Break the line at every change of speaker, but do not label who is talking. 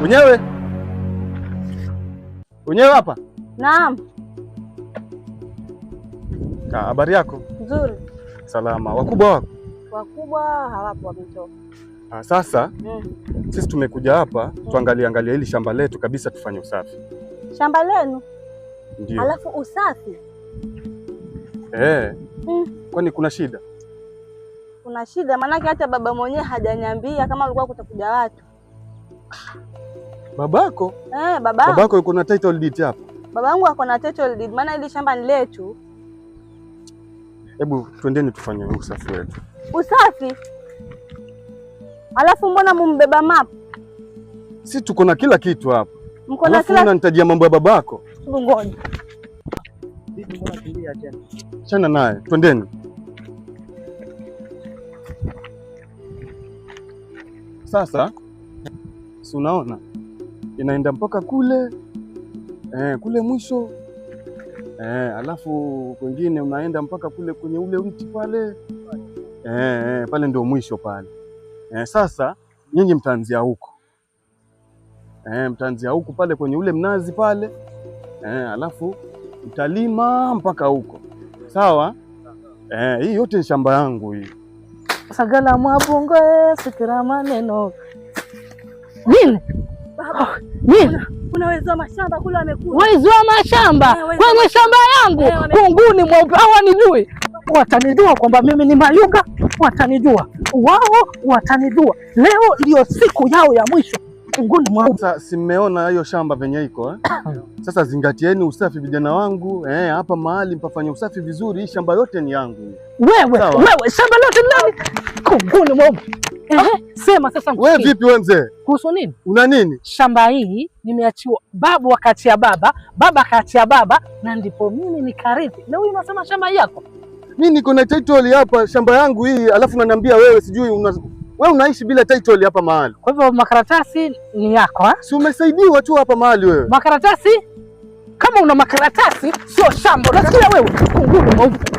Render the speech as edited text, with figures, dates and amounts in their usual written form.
Wenyewe wenyewe hapa.
Naam.
Habari yako?
Nzuri.
Salama. Wakubwa wako?
Wakubwa hawapo, wametoka.
Sasa sisi tumekuja hapa tuangalie angalia hili shamba letu kabisa, tufanye usafi.
Shamba lenu?
Ndio.
Alafu usafi?
Eh. Kwani kuna shida?
Kuna shida, maanake hata baba mwenyewe hajaniambia kama ulikuwa kutakuja watu.
Babako?
Eh, baba.
Babako yuko na title deed hapa?
Babangu ako na title deed, maana hili shamba ni letu.
Hebu twendeni tufanye usafi wetu.
Usafi? Alafu mbona mumbeba map?
Si tuko na kila kitu hapa.
Mko na
Alafu
kila
unanitajia mambo ya babako.
Ngoja.
Chana naye, twendeni. Sasa si unaona inaenda mpaka kule kule mwisho alafu kwengine unaenda mpaka kule kwenye ule mti pale pale ndio mwisho pale. Sasa nyinyi mtaanzia huko mtaanzia huku pale kwenye ule mnazi pale alafu mtalima mpaka huko, sawa? Hii yote ni shamba yangu hii.
Sagala mwabungo sikira maneno nini?
Baba,
Nini?
kuna wezi wa mashamba kule wamekuja.
Wezi wa mashamba
Eh, wezi
kwenye shamba yangu
Eh,
kunguni mweupe, hawanijui. Watanijua kwamba mimi ni Mayunga, watanijua wao, watanijua. Leo ndio siku yao ya mwisho. Kunguni mweupe.
Sasa si mmeona hiyo shamba venye iko eh? Sasa zingatieni usafi vijana wangu hapa mahali mpafanya usafi vizuri. Hii shamba yote ni yangu hii.
Wewe
Sawa.
wewe, shamba lote nani? Kunguni mweupe. Ehe, sema sasa
Wewe
nikusikie.
vipi wewe mzee?
Kuhusu nini?
Una nini?
Shamba hii nimeachiwa babu, akaachia baba, baba akaachia baba, na ndipo mimi nikarithi. Leo hii unasema shamba hii yako?
Mimi niko na title hapa shamba yangu hii, alafu unaniambia wewe sijui wewe unaishi bila title hapa mahali.
Kwa hivyo makaratasi ni yako ha?
Si umesaidiwa tu hapa mahali wewe.
Makaratasi kama una makaratasi sio shamba. Unasikia wewe? Kunguni mweupe.